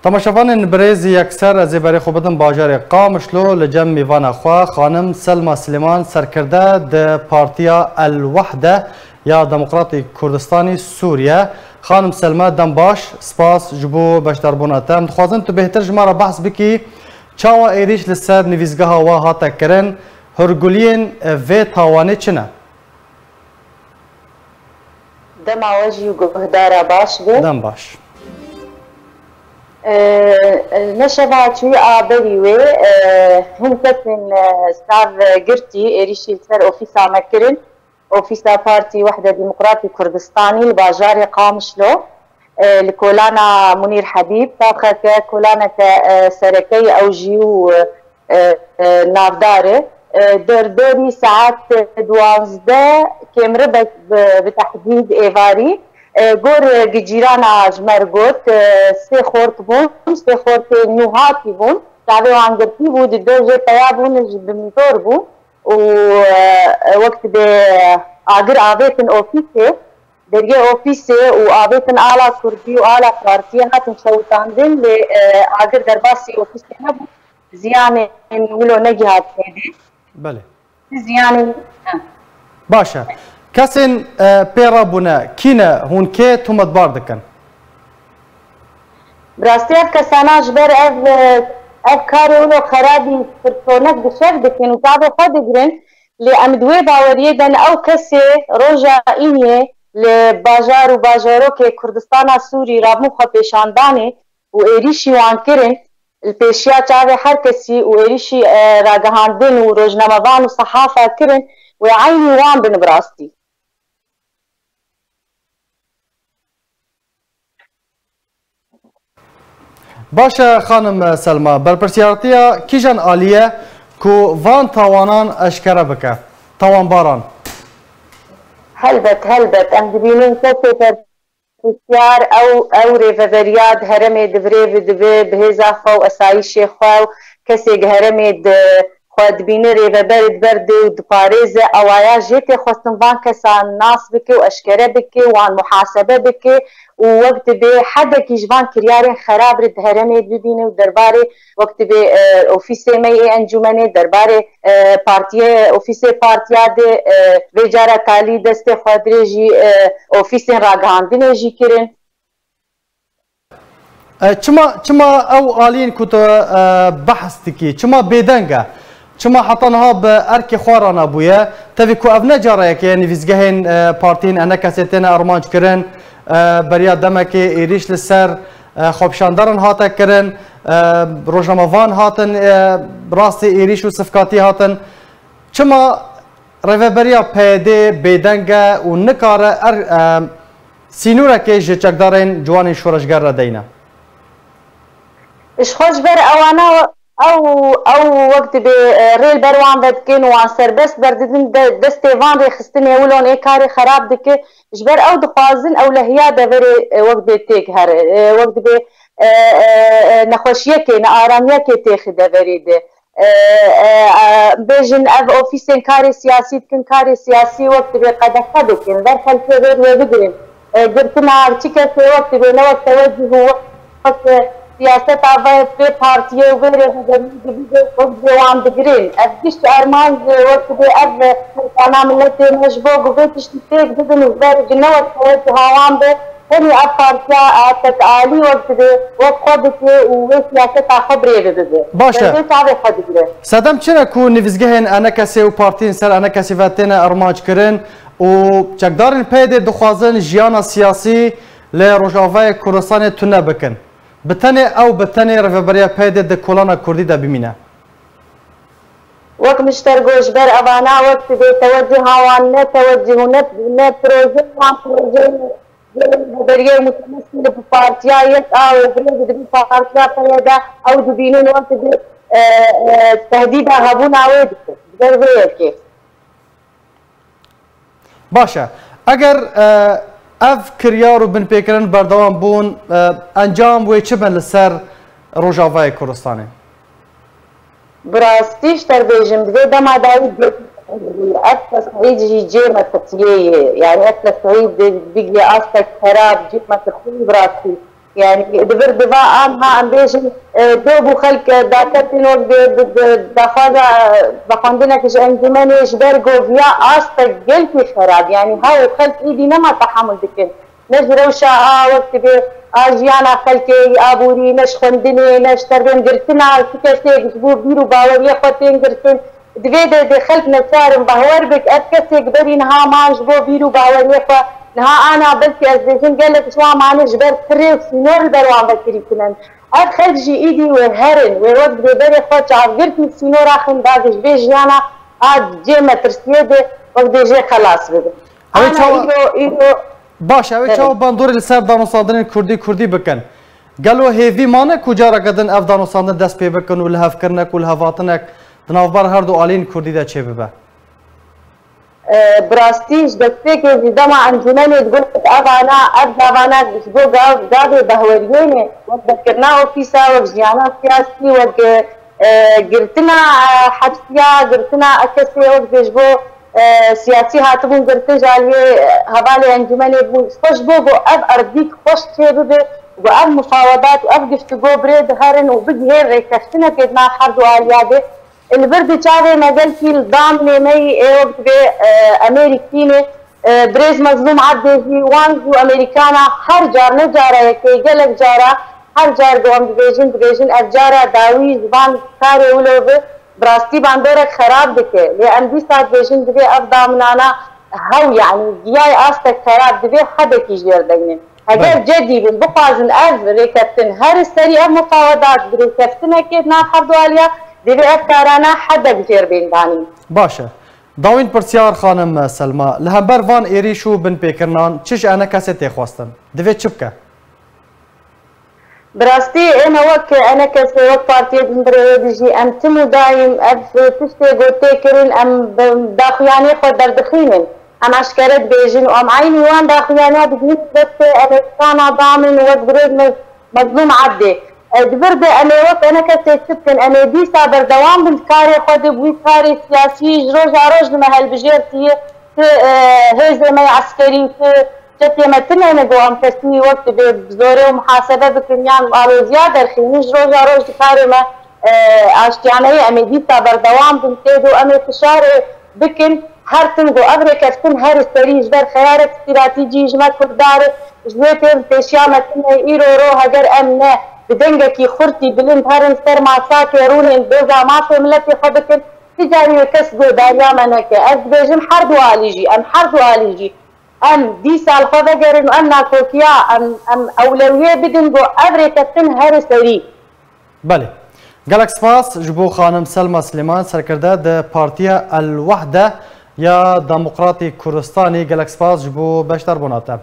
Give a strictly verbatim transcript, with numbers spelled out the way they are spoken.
Temaşevanên birêz yekser, ez ê berê xwe bidim bajarê Qamişlo li cem mêvana xwe, xanim Selma Silêman, serkirde di Partiya El Wehde ya Demokratî Kurdistanî Sûriye. Xanim Selma, dem baş, spas ji bo beşdarbûna te. Em dixwazin tu bêhtir ji me re behs bikî, çawa êrîş li ser nivîsgeha we hate kirin, hûrguliyên vê tawanê çi ne? Dema we jî û guhdara baş be. Dem baş. E, ne şeva çûyî a berî wê, e, hin kesên, e, sav girtî êrîşî li ser ofîsa me kirin. Ofîsa Partî Wehde Demokratî Kurdistanî li bajarê Qamişlo, e, li kolana Munîr Hebîb, taxeke kolaneke, e, sereke ye ew jî û, e, e, navdar e. E, derdorî saet duwazdeh kêmribek bi, bi tehdîd êvarî, e, gor, e, gicîrana ji me re got, e, sê xort bûn, sê xortê nûhatî bûn. Çavê wan girtî bû, di dojê peya bûn, ji bi mîtor bûn û, e, wek dibê agir avêtin ofîsê, deriyê ofîsê û avêtin ala kurdî û ala partiyê hatin şewitandin, lê, e, agir derbasî ofîsê nebû. Ziyanên wilo negihat pêdê. Belê. Ziyanên, ha. Baş e. Kesên, e, pê re bûne, kî ne, hûn kê tometbar dikin? Bi rastî ev kesana ji ber ev, e, ev karê wilo xerabî pirtonek bi şev dikin û çavê xwe digirin. Lê em di wê baweriyê de ne ew kesê roja îniyê li bajar û bajarokê Kurdistana Sûrî rabûn xwepêşandanê û êrîşî wan kirin, li pêşiya çavê her kesî û êrîşî, e, ragihandin û rojnamevan û sehafa kirin, wê eynî wan bin bi rastî. Baş e, xanim Selma, berpirsiyartiya kîjan alî ye ku van tawanan eşkere bike? Tawanbaran. Helbet, helbet. Em dibînin kesê berpirsiyar ew, ew rêveberiya di herêmê di bi rê ve dibe, bi hêza xwe û esayîşê xwe û kesê di herêmê di xwe dibîne rêveber di ber de û diparêze, ewaya jê tê xwestin van kesan nas bike û eşkere bike, wan muhasebe bike û wek dibê hedekî ji van kiryarên xerab re di herêmê bibîne û derbarê wek dibê, e, ofîsê me yê encûmenê, derbarê, e, partiyê, ofîsê partiya de, e, vê cara talî destê xwe dirêjî, e, ofîsên ragihandinê jî kirin. E, çima, çima ew aliyên ku tu, e, behs dikî, çima bêdeng e? Çima heta niha bi erkê xwe re nebûye? Tevî ku ev ne careke ye nivîsgehên, e, partiyên enekesê têne armanc kirin, e, beriya demekê êrîş li ser, e, xwepişanderan hate kirin, e, rojnamevan hatin, e, rastî êrîş û sifkatî hatin. Çima rêveberiya P Y D bêdeng e û nikare er, e, sînoreke ji çekdarên ciwanên şoreşger re deyne? Ji xwe ji ber ewana ew, ew wek dibê, e, rê li ber wan vedikin û wan serbest berdidin, de, destê van rêxistinê wilon ê karê xerab dike. Ji ber ew dixwazin ewlehiya deverê, e, wek dibê têk here, e, wek dibê, e, e, e, nexweşiyekê, nearamiyekê têxi deverê de. E, e, e, bêjin ev ofîsên karê siyasî dikin, karê siyasî wek dibê qedexe dikin. Ber xelkê vê wê bigirin. E, girtina çi kesê wek dibê ne wek tewecih û wek siyaseta vê, vê partiyê û vê rêveberiyê dibî wek dibê wan digirin. Ev gişt armanc wek dibê ev persana miletê me ji bo ku vê tiştî têk bibin û ber ji ne wek tewecuha wan be. Tenê ev partiya a tek alî wek dibê, wek xwe dike û wê siyaseta xwe bi rê ve bibe. Baş e. Derdê çavê xwe digire. Sedem çi ne ku nivîsgehên enekesê û partiyên ser enekesî ve têne armanc kirin û çekdarên P Y D dixwazin jiyana siyasî li Rojavayê Kurdistanê tune bikin? Bi tenê ew, bi tenê rêveberiya P Y D di kolana kurdî de bimîne? Wek min ji te re got, ji ber evana wek dibê tewecuha wan ne tewecih û ne, ne proje wan proje Beriyê mutemesîl bi partiya yek a û birêz dibi partiya P Y D, ew dibînin wek dibi, e, e, tehdîda hebûna wê dike. Ji ber vê yekê. Baş e. Eger, e, ev kiryar û binpêkirin berdewam bûn, e, encam wê çi bin li ser Rojavayê Kurdistanê? Bi rastî ji te re bêjim, di vê dema dayî ev tesîd jî cê me qitiyê ye. Yani ev tesîd digê astek xerab cê me qitiyê bi rastî. Yani di vir diva anha em bêjin, e, dob û xelk, e, daketin wek bi, bi, bi daxwaza, e, vexwendinek ji encûmenê ji ber goviya astek gelkî xerab. Yani hew xelk îdî nema tehemul dikin. Ne ji rewşa a wek dibê a jiyana xelkê, aborî, ne ji xwendinê, ne ji terbên girtina, tu kesê ji bo bîr û baweriyê xwe tên girtin. Divê de, de xelk neçar in, bahwer bik, ev kesêk berî niha man ji bo bîr û baweriyê xwe. Niha ana belkî ez bêjim gelek ji wan mane ji ber tirê û sînor li ber wan vekirî kirin. Ev xelk jî îdî wê herin, wê wek dibê berê xwe çavgirtî sînora xin da ji vê jiyana a cê metirsiyê de wek dê jê xelas bibin. Ew ê Ana çawa îro, îro Baş, ew ê Evet. çawa bandorê li ser danûstandinên kurdî kurdî bikin? Gelo hêvî mane ku careke din ev danûstandin dest pê bikin û lihevkirinek û lihevhatinek di navber her du aliyên kurdî de çêbibe? E, bi rastî ji destpêkê ji dema encûmenê digot evana, ev davana ji bo gav, gavê behweriyê ne, wek derkirina ofîsa, wek jiyana siyasî, wek, e, girtina, e, hepsiya, girtina kesê wek ji bo, e, siyasî hatibûn girtin ji aliyê, e, hevalê encûmenê bûn. Xwe ji bo ku ev erdîk xweş çêbibe, ku ev mufawedat û ev giftigo bi rê diherin û bigihê rêkeftinekê di nav her du aliya de. Li vir di çavê me gelkî li damnê me yî ê wek dibê, e, Amerîkî ne, e, birêz Mezlûm Ebdê jî wan ji Amerîkana her car ne cara yekê gelek cara her car ku em dibêjin, dibêjin ev cara dawî ji van karê wilo bi, bi rastî bandorek xerab dike. Lê em dîsa dibêjin divê ev damnana hew, yanî giyayê astek xerab divê hedekî jêr deynin. Heger Belê. cedî bin, bixwazin ev rêkeftin her serî ev mufawedat bi rêkeftinekê di nav her du aliya, divê ev karana hedek jêr bên danîn. Baş e. Dawîn pirsyar xanim Selma, li hember van êrîş û binpêkirinan çi ji enekesê tê xwestin? Divê çi bike? Bi rastî ême wek enekesê, wek partiyê di hundirê wê de jî em tim û dayîm ev tiştê ku tê kirin em bi daxuyaniyê xwe derdixînin. Em eşkere dibêjin û em eynî wan daxuyaniya didîn destê Amerîkana damin wek birêz Me-, Mezlûm Ebdê. E, di vir de em ê wek enekesê çi bikin? Em ê dîsa berdewam bin di karê xwe de, bi wî karê siyasî ji roja roj li me hilbijêrtiye, ti, e, hêzê me yê eskerî, ti çetê me tune ne ku em kesî wek dibê bi zorê û muhasebe bikin yan aloziya derxînin, ji roja roj di karê me, e, aştiyaneyê em ê dîsa berdewam bin tê de û em ê fişarê bikin. Her tim ku ev rêkeftin herî serî ji ber xeyarek stratejî ji me Kurdan re, ji wê pê pêşiya me tune îro ro heger em ne bi dengekî xurt û bilind herin ser masakê rûnên doza mafê miletê xwe bikin, ti carî wê kes guhdariya me neke. Ez dibêjim her du alî jî, em her du alî jî, em dîsa li xwe vegerin û em nakokiya, em, em ewlewiyê bidin ku ev rêkeftin herî serî. Belê. Gelek spas ji bo xanim Selma Silêman, serkirde di Partiya El Wehde ya Demokratî Kurdistanê. Gelek spas ji bo beşdarbûna te.